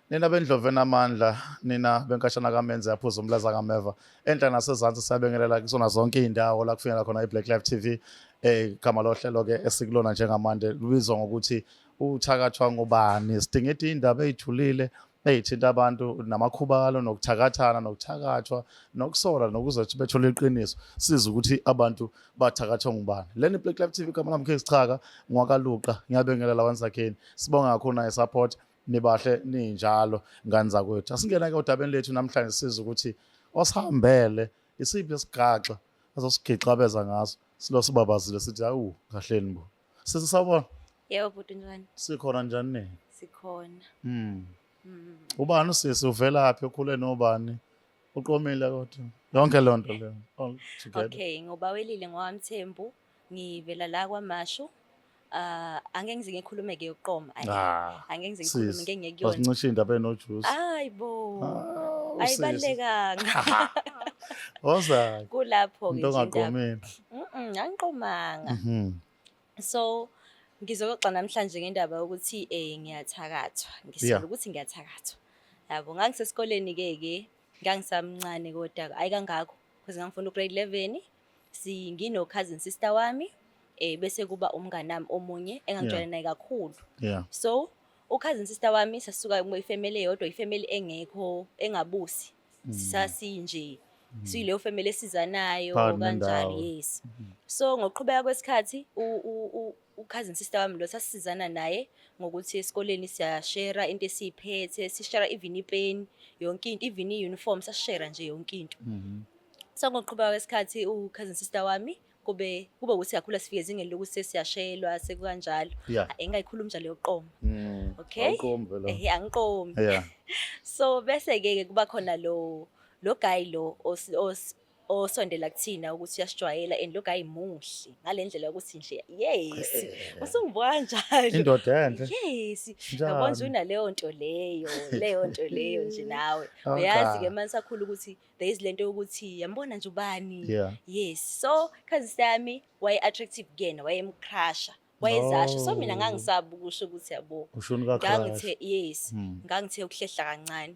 Nina bendlovu enamandla, nina benkashana kaMenzi yaphuza umlaza kaMeva. Enhla nasezansi siyabengelela kusona zonke izindawo la kufinyelela khona iBlack Life TV. Igama lohlelo ke esikulona njengamanje lubizwa ngokuthi uthakathwa ngubani. Sidingida indaba ezithulile ey'thinta abantu namakhubalo nokuthakathana nokuthakathwa nokusola nokuze bethole iqiniso size ukuthi abantu bathakathwa ngubani. Lena iBlack Life TV, igama lami Sichaka ngwakaluqa, ngiyabengelela once again. Sibonga kakhulu naye support, nibahle ninjalo ngani zakwethu. Asingena ke odabeni lethu namhlanje, siza ukuthi osihambele isiphi isigaxa azosigixabeza ngaso silo sibabazile, sithi awu kahleni bo. Sisi, sawubona. Yebo bhuti, njani? Sikhona, njani ni? Sikhona. Ubani usisi, uvelaphi, ukhule nobani, uqomile kodwa yonke leyo nto leyo all together? Okay, ngobawelile ngowamthembu, ngivela la kwaMashu. Ah, angeke ngize ngikhulume ke yokuqoma. Ayi, Ah, angeke ngize ngikhulume, sisi, ngeke ngiye kuyona. wasincisha indaba enojuice. Hayi bo. Ah, usisi. Ayibalekanga. Woza. Kulapho ke into nje indaba. ongaqomile. Angiqomanga. So ngizoxoxa namhlanje ngendaba yokuthi ngiyathakathwa. Ngisola ukuthi ngiyathakathwa. Yabo, ngangisesikoleni ke ngangisamncane kodwa ayi kangako because ngangifunda ugrade 11, si ngino cousin sister wami, bese kuba umngani nami omunye engangijwayele naye kakhulu. So u-cousin sister wami sasuka ifamily eyodwa, ifamily engekho engabusi. Sisasinje siyileyo family esizanayo Phakathi kanjalo. nendawo. Yes. So ngokuqhubeka kwesikhathi u-cousin sister wami lo sasizana naye ngokuthi esikoleni siyashare into esiyiphethe, sishare even ipeni, yonke into, even i-uniform sasishare nje yonke into. So ngokuqhubeka kwesikhathi u-cousin sister wami kube ukuthi kakhulu sifike ezingeni lokuthi sesiyashelwa sekukanjalo. Engayikhulumi njalo yokuqoma. Okay. Awuqomi vele. Ehe, angiqomi. So bese ke kuba khona lo guy lo osondela kuthina ukuthi uyasijwayela, and lo guy muhle ngale ndlela yokuthi nje yes, usungibuka kanjalo. Indoda enhle. Yes. Njani? Yabona nje unaleyo nto leyo nje nawe. Uyazi ke manje sakhula ukuthi there is lento yokuthi yambona nje ubani. Yes. So cousin sami waye attractive kuyena, wayemcrusha. Wayezasho. So mina ngangisaba ukusho ukuthi yabo. Ushuni ka crush. Ngangithe yes, ngangithe ukuhlehla kancane.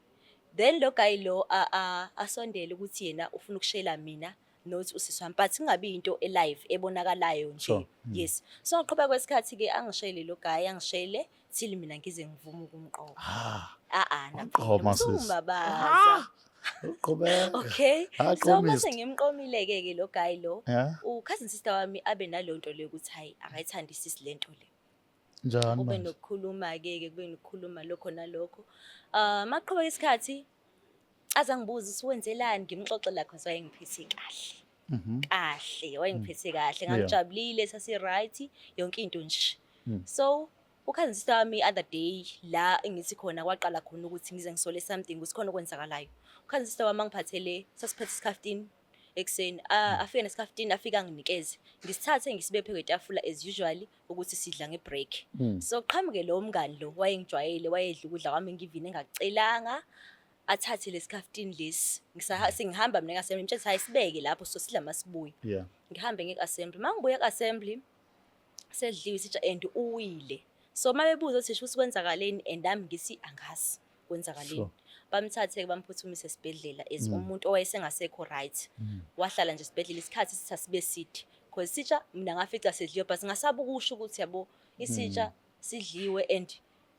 Then lo guy lo asondele ukuthi yena ufuna ukushela mina not usisi wami, but kungabi into elive ebonakalayo nje. Yes. So ngokuqhubeka kwesikhathi ke angishele lo guy, angishele till mina ngize ngivume ukumqoma. Ah, Ah ah, Waqoma, sisi. Usungibabaza. Uqhubeka. Okay. So Aqomist. mase ngimqomile ke ke lo guy lo, u-cousin sister wami abe naleyo nto leyo ukuthi hayi, akayithandisisi le nto le. Njani Kube manje? nokukhuluma ke, kube nokukhuluma lokho nalokho. Ah, maqhubeka isikhathi azangibuza ukuthi wenzelani, ngimxoxela cause wayengiphethe kahle. Kahle, wayengiphethe kahle, ngangijabulile, sasi right, yonke into nje. So u-cousin sister wami other day la engithi khona kwaqala khona ukuthi ngize ngisole something ukuthi khona okwenzakalayo. U-cousin sister wami angiphathele, sasiphethe isikhaftini ekuseni, afike nesikhaftini, afike anginikeze. Ngisithathe ngisibeke phezu kwetafula as usually ukuthi sidla ngebreak. So qhamuke lo mngani lo wayengijwayele, wayedla ukudla kwami ngivini engakucelanga, athathe lesikhaftini lesi. Sengihamba mina ku-assembly, ngimtshela ukuthi hayi, sibeke lapho sosidla masibuya. Ngihambe ngiye ku-assembly. Mangibuya ku-assembly sedliwe isitsha and uwile. So mabebuza othisha ukuthi kwenzakaleni, and nami ngithi angazi kwenzakaleni. Bamthathe bamphuthumise esibhedlela as umuntu owayesengasekho right. Wahlala nje esibhedlela isikhathi sithi asibe side. Because isitsha mina ngafica sedliwe, but ngasaba ukusho ukuthi yabo isitsha sidliwe, and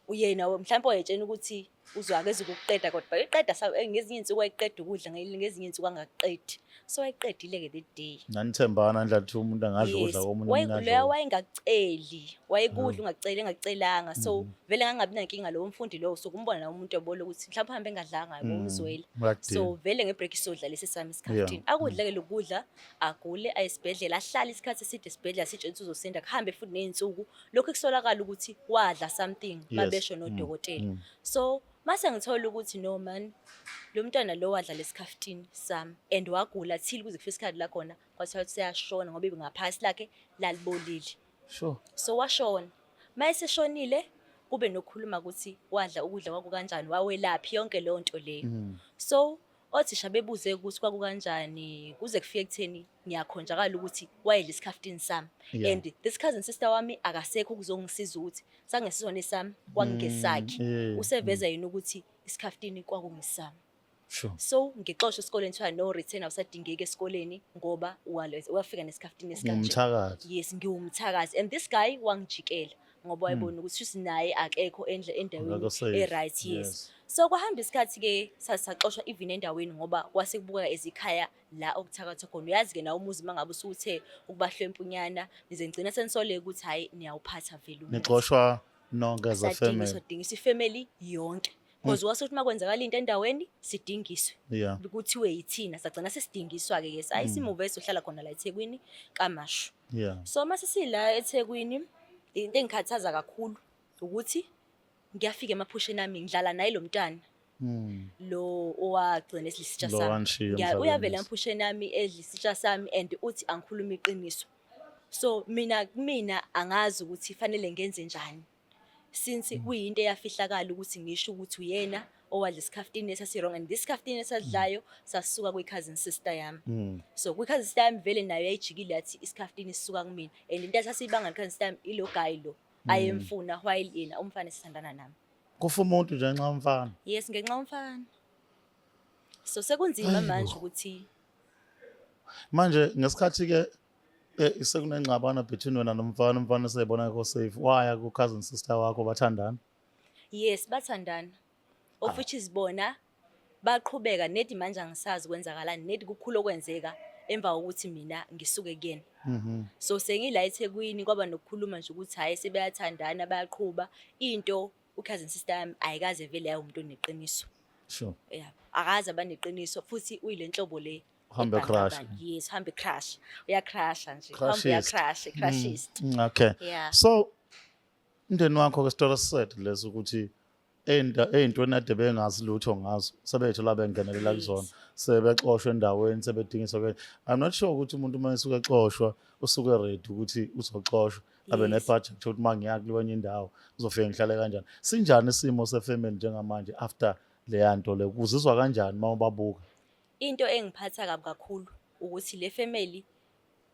uyena mhlawumbe wayetshena ukuthi uzwake ezukuqeda, kodwa bayiqeda ngezinye iy'nsuku wayiqeda ukudla, ngezinye iy'nsuku angakuqedi. So wayiqedile-ke that day. Nanithembana ndlela ukuthi umuntu angadla ukudla komunye, omunye adle Loya okwe- wayengakuceli, wayekudla ungaceli, engakucelanga. So vele ngangabi nankinga lowo mfundi lowo, so kumbona nawo umuntu yabona ukuthi mhlawumbe uhambe engadlanga, yabo, umzwela. Uyakudinga. So vele ngebreak sodla lesi sami isikhaftini. Akudla-ke lokudla, agule, aye esibhedlela, ahlale isikhathi eside esibhedlela, sitshela ukuthi uzosinda, kuhambe futhi ney'nsuku. Lokhu kusolakala ukuthi wadla something, mabesho nodokotela. So mase ngithola ukuthi no man, lo mntwana lo wadla lesikhaftini sami and wagula till kuze kufike isikhathi la khona kwathiwa ukuthi seyashona ngoba ibingaphasi lakhe lalibolile. So washona. Mayeseshonile kube nokukhuluma ukuthi wadla ukudla kwakukanjani, wawelaphi, yonke leyo nto leyo. So Othisha bebuze ukuthi kwakukanjani kuze kufike ekutheni ngiyakhonjakala ukuthi wayedla isikhaftini sami. And this cousin sister wami akasekho ukuzongisiza ukuthi sangesizona esami, kwakungesakhe. Useveza yena ukuthi isikhaftini kwakungesami. So ngixoshwe esikoleni, kuthiwa no return, awusadingeki esikoleni ngoba wafika nesikhaftini esikanje. Umthakathi. Yes, ngiwumthakathi. And this guy wangijikela ngoba wayebona ukuthi shuthi naye akekho endaweni Akekho safe. e-right, yes. So kwahamba isikhathi-ke, saxoshwa even endaweni ngoba kwase kubukeka ezikhaya la okuthakathwa khona. Uyazi-ke nawe umuzi uma ngabe usuwuthe ukuba hlwempunyana, nize ngigcina senisoleka ukuthi hhayi, niyawuphatha vele umuzi. Nixoshwa nonke as a Sadingiswa, family. Dingiswa ifamily yonke. Because wase uthi uma kwenzakala into endaweni sidingiswe. Kuthiwe yithina, sagcina sesidingiswa-ke ke. Sayi simuve sohlala khona la eThekwini KaMashu. So mase sila eThekwini, into engikhathaza kakhulu ukuthi ngiyafika emaphusheni ami ngidlala naye lo mntwana. Lo owagcina esidla isitsha Lo sami. wanishiya emhlabeni, Uyavela yes. emaphusheni ami edla isitsha sami and uthi angikhuluma iqiniso. So mina kumina angazi ukuthi fanele ngenze njani. Since kuyinto eyafihlakala ukuthi ngisho ukuthi uyena owadla isikhaftini esasi-wrong, and this sikhaftini esadlayo sasuka kwi-cousin sister yami. So kwi-cousin sister yami vele nayo yayijikile yathi isikhaftini sisuka kumina, and into esasiyibanga ne-cousin sister yami ilo guy lo ayemfuna while yena umfana esithandana nami. Kufa umuntu nje ngenxa yomfana. Yes, ngenxa yomfana. So sekunzima manje ukuthi Manje ngesikhathi ke sekunengxabano between wena nomfana, umfana eseyibona ko safe, waya ku cousin sister wakho, bathandana. Yes, bathandana. Of which is bona baqhubeka nedi manje angisazi kwenzakalani nedi kukhulu okwenzeka emva kokuthi mina ngisuke kuyena. So sengila eThekwini kwaba nokukhuluma nje ukuthi hayi, sebeyathandana, bayaqhuba into. U-cousin sister yami ayikaze vele yayi umuntu oneqiniso. Yeah, akaze abaneqiniso futhi uyilenhlobo le Uhambe ebhanqa crush. abantu. Yes, uhambe crush. Uyacrusha nje. Uhambe Crushist. uyacrush, crushist. Okay. Yeah. So umndeni wakho ke story set leso ukuthi ey'ntweni ade bengazi lutho ngazo sebethola bengenelela kuzona, sebexoshwa endaweni, sebedingiswa ke. I'm not sure ukuthi umuntu uma esuke exoshwa usuke ready ukuthi uzoxoshwa abe ne-budget ukuthi uma ngiya kwenye indawo uzofike ngihlale kanjani. Sinjani isimo sefamily njengamanje after leya nto le? Uzizwa kanjani uma ubabuka? Into engiphatha kabi kakhulu ukuthi le family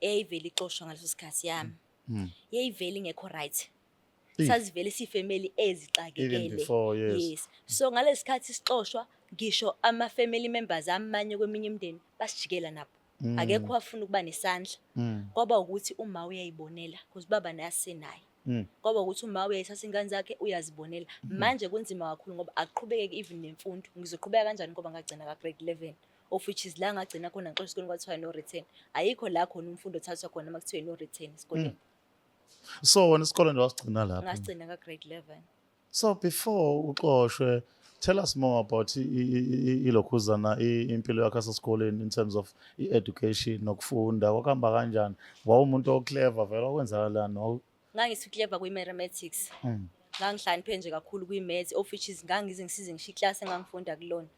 eyayivele ixoshwa ngaleso sikhathi yami yayivele ingekho right. Sazivele siyifamily ezixakekele. Even before, yes. Yes. So ngalesi sikhathi sixoshwa, ngisho ama-family members amanye kweminye imindeni basijikela nabo. Akekho wafuna ukuba nesandla. Kwaba ukuthi uma uyayibonela because baba naye asenaye. Kwaba ukuthi uma uyayithatha ingane zakhe uyazibonela. Manje kunzima kakhulu ngoba akuqhubekeki even nemfundo. Ngizoqhubeka kanjani ngoba ngagcina ka grade 11, of which is la ngagcina khona ngixoshwa esikoleni kwathiwa no return. Ayikho la khona umfundo othathwa khona uma kuthiwa no return esikoleni. So wena isikole nje wasigcina lapho? Ngasigcina ka grade 11. So before uxoshwe, tell us more about ilokhuzana impilo yakho yasesikoleni in terms of i-education nokufunda. Kwakuhamba kanjani? Wawumuntu oclever vele, wakwenzakalani? Ngangithi clever kwi-mathematics. Ngangihlakaniphe nje kakhulu kwi-maths, of which is ngangize ngisize ngisho iclass engangifunda kulona.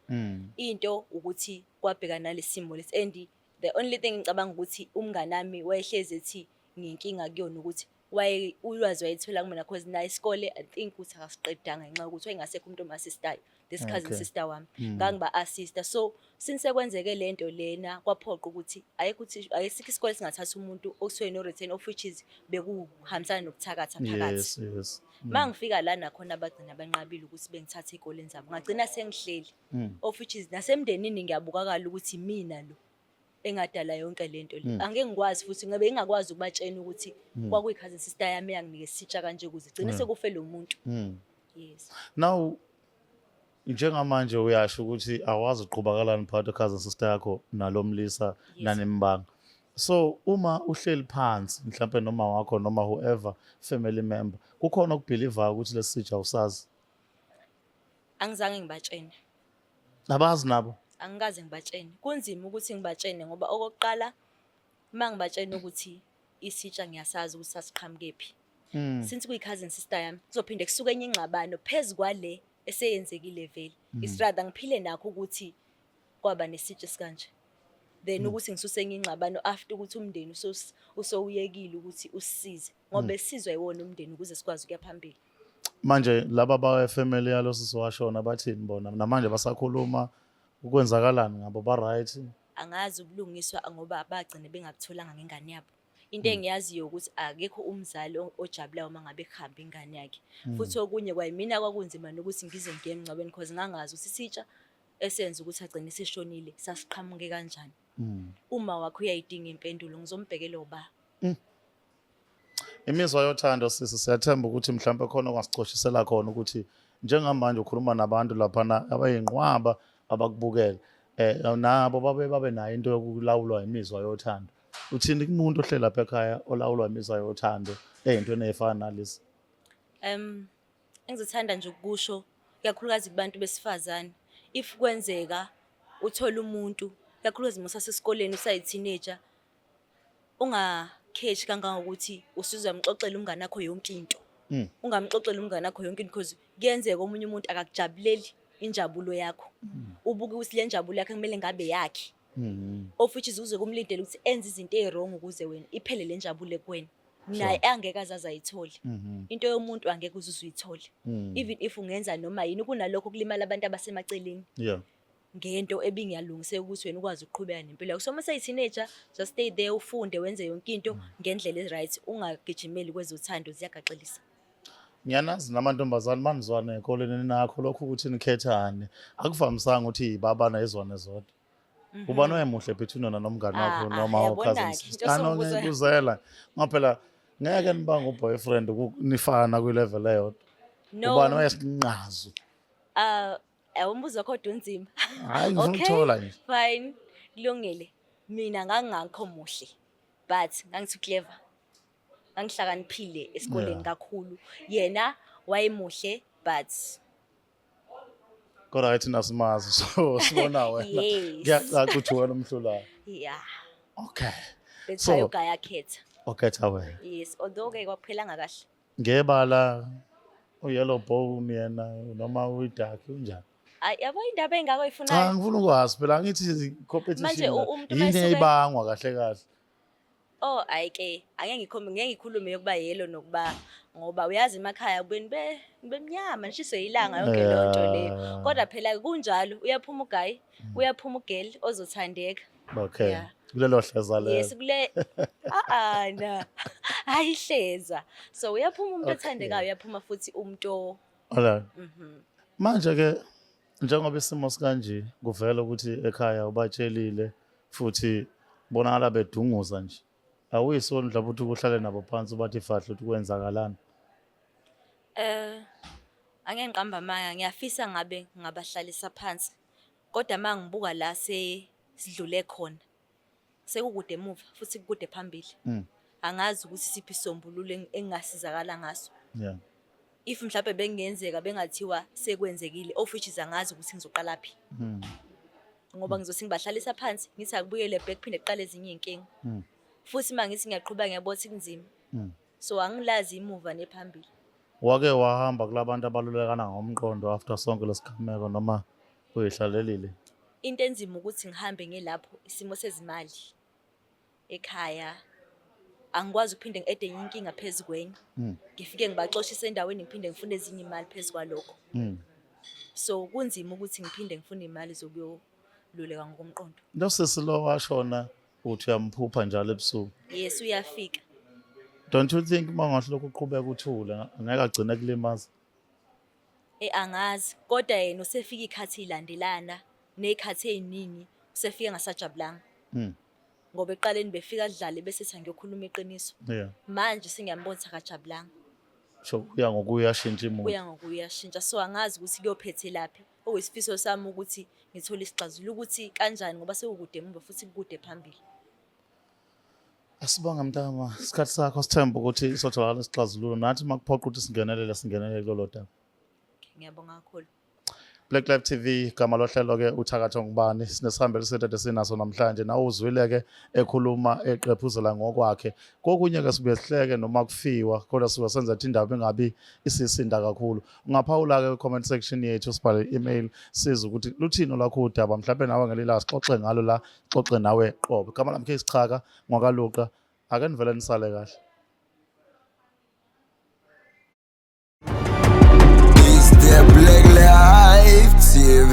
Into ukuthi kwabhekana nalesi simo lesi, and the only thing ngicabanga ukuthi umngani wami wayehlezi ethi ngiyinkinga kuyona ukuthi waye ulwazi wayethola kumina, cause naye isikole I think ukuthi akasiqedanga ngenxa yokuthi wayengasekho umuntu om-assistayo, this cousin sister wami ngangiba-assista. So since sekwenzeke lento lena kwaphoqa ukuthi ayekho ukuthi ayisikho isikole singathatha umuntu okuthiwe no return, of which is bekuhambisana nokuthakatha phakathi. Uma ngifika la nakhona bagcina banqabile ukuthi bengithathe ey'koleni zabo, ngagcina sengihleli, of which is nasemndenini ngiyabukakala ukuthi mina lo engadala yonke lento le. Angeke ngikwazi futhi ngabe ngingakwazi ukubatshena ukuthi kwakuyi-cousin sister yami eyanginika isitsha kanje ukuze gcine sekufe lo muntu. Yes. Now njengamanje uyasho ukuthi awazi uqhubakalani phakathi cousin sister yakho nalomlisa nanimbanga. So uma uhleli phansi mhlambe noma wakho noma whoever family member, kukhona okubelievayo ukuthi lesitsha usazi? Angizange ngibatshene. Abazi nabo? Angikaze ngibatshene. Kunzima ukuthi ngibatshene ngoba okokuqala uma ngibatshena ukuthi isitsha ngiyasazi ukuthi sasiqhamukephi, since kuyi-cousin sister yami, kuzophinde kusuke enye ingxabano phezu kwale eseyenzekile vele. It's rather ngiphile nakho ukuthi kwaba nesitsha esikanje then ukuthi ngisuse enye ingxabano after ukuthi umndeni usowuyekile ukuthi usisize, ngoba esizwa yiwona umndeni ukuze sikwazi ukuya phambili. Manje laba ba family yalo sisi washona bathini bona? Namanje basakhuluma? Kwenzakalani ngabo, ba-right? Angazi ubulungiswa ngoba bagcine bengabutholanga ngengane yabo. Into engiyaziyo ukuthi akekho umzali ojabulayo uma ngabe kuhamba ingane yakhe. Futhi okunye kwayimina kwakunzima nokuthi ngize ngiye emngcwabeni cause ngangazi ukuthi isitsha esenza ukuthi agcine eseshonile sasiqhamuke kanjani. Uma wakhe uyayidinga impendulo, ngizombhekela uba. Imizwa yothando, sisi, siyathemba ukuthi mhlawumbe khona ongasicoshisela khona ukuthi njengamanje ukhuluma nabantu laphana abayinqwaba abakubukele, nabo babe nayo into yokulawulwa imizwa yothando. Uthini kumuntu ohleli lapha ekhaya olawulwa imizwa yothando ey'ntweni ey'fana nalezi? Engizothanda nje ukusho ikakhulukazi kubantu besifazane, if kwenzeka uthole umuntu, ikakhulukazi uma usasesikoleni usayi-teenager, ungakheshi kangangokuthi usuzamxoxela umngane wakho yonke into. Ungamxoxeli umngane wakho yonke into because kuyenzeka omunye umuntu akakujabuleli injabulo yakho. Ubuke ukuthi le njabulo yakhe kumele ngabe yakhe. Of which is uze kumlindele ukuthi enze izinto ey'wrong ukuze wena iphele le njabulo kuwena. Naye angeke aze azayithole. Into yomuntu angeke uze uzuyithole. Even if ungenza noma yini, kunalokho kulimala abantu abasemaceleni. Ngento ebingiyalungiseka ukuthi wena ukwazi ukuqhubeka nempilo yakho. So uma usayi-teenager, just stay there, ufunde, wenze yonke into ngendlela e-right, ungagijimeli kwezothando, ziyagaxelisa. Ngiyanazi namantombazane, manizwane ey'koleni ninakho lokho ukuthi nikhethane. Akuvamisanga ukuthi yibabana izwane zodwa. Ubani oyemuhle between wena nomngane wakho Ah, ah, noma uyabona-ke, u-cousin? into Ano osongibuza- ngiyibuzela. Ngoba phela ngeke nibange u-boyfriend nifana kwi-level eyodwa. No. Ubani oyesinqazu? Ah, umbuzo wakho kodwa unzima. Hayi, ngifuna Okay, ukuthola nje. fine. Kulungile. Mina ngangingakho muhle, but ngangithi clever. Ngangihlakaniphile esikoleni kakhulu. Yena wayemuhle but Kodwa ke thina simazi, so sibona wena. Yes. Kuyacaca ukuthi wena umhlulayo. Yeah. Okay. That's So why uGuy akhetha. Okhetha wena. Yes, although ke kwaphelanga kahle. Ngebala uyellow bone yena noma uyidark, unjani? Ay, yabo indaba engako Cha, oyifunayo. ngifuna ukwazi phela, angithi competition. Manje umuntu Yini mayisuke eyibangwa kahle kahle? Oh, ayi ke, angeke ngikhombe, ngeke ngikhulume yokuba yellow nokuba, ngoba uyazi emakhaya kubeni be bemnyama nishiswe ilanga yonke leyo nto leyo. Kodwa phela kunjalo, uyaphuma uguy, uyaphuma ugirl ozothandeka. Okay. Yeah. Kulelo hleza lelo. Yes, kule ah na. Ayihleza. So uyaphuma umuntu othandekayo, uyaphuma futhi umuntu Alright. Manje ke njengoba isimo sikanje, kuvela ukuthi ekhaya ubatshelile futhi bonakala bedunguza nje. Awuyisoni mhlawumbe ukuthi uhlale nabo phansi ubathi fahle ukuthi kwenzakalani? Angeke ngiqamba amanga, ngiyafisa ngabe ngabahlalisa phansi. Kodwa mangibuka la sesidlule khona, sekukude emuva futhi kukude phambili. Angazi ukuthi siphi isombululo engingasizakala ngaso. If mhlawumbe bengenzeka bengathiwa sekwenzekile, of which is angazi ukuthi ngizoqala phi. Ngoba ngizothi ngibahlalisa phansi, ngithi akubuyele back, phinde kuqale ezinye iy'nkinga. Futhi uma ngithi ngiyaqhubeka ngiyabona ukuthi kunzima. So angilazi imuva nephambili. Wake wahamba kulabantu abalulekana ngomqondo after sonke lesigameko noma uyihlalelile? Into enzima ukuthi ngihambe ngelapho isimo sezimali ekhaya, angikwazi ukuphinde ngi-ede enye inkinga phezu kwenye. Ngifike ngibaxoshise endaweni, ngiphinde ngifune ezinye imali phezu kwalokho. So kunzima ukuthi ngiphinde ngifune imali zokuyoluleka ngokomqondo. Lo sisi lo washona uthi uyamphupha njalo ebusuku. Yes, uyafika. Don't you think uma ungahle lokhu uqhubeka uthule angeke agcine kulimaza? Angazi, kodwa yena usefika ikhathi ilandelana nezikhathi eziningi usefika engasajabulanga. Ngoba ekuqaleni befika adlale bese ethi angiyokhuluma iqiniso. Manje sengiyambona ukuthi akajabulanga. So kuya ngokuya ashintsha imood. Kuya ngokuya ashintsha. So angazi ukuthi kuyophethelaphi. Okuyisifiso sami ukuthi ngithole isixazululo ukuthi kanjani, ngoba sekukude emuva futhi kukude phambili. Asibonge mntama, isikhathi sakho, sithemba ukuthi sotholakala isixazululo nathi makuphoqa ukuthi singenelele, singenelele kulolo daba. Ngiyabonga kakhulu. Black Life TV, igama lohlelo ke uthakatho ngubani, sinesihambeli sethu esinaso namhlanje, nawe uzwile ke ekhuluma eqephuzela ngokwakhe. Kokunye ke sibuye sihleke noma kufiwa, kodwa sibuye senza ukuthi indaba ingabi isisinda kakhulu. Ungaphawula ke comment section yethu, sibhale email size ukuthi luthini olwakho udaba, mhlawumbe nawe ngelila sixoxe ngalo la, xoxe nawe qobo. Igama lami ke Sichaka ngwakaLuqa, ake nivele nisale kahle. It's the Black Life TV.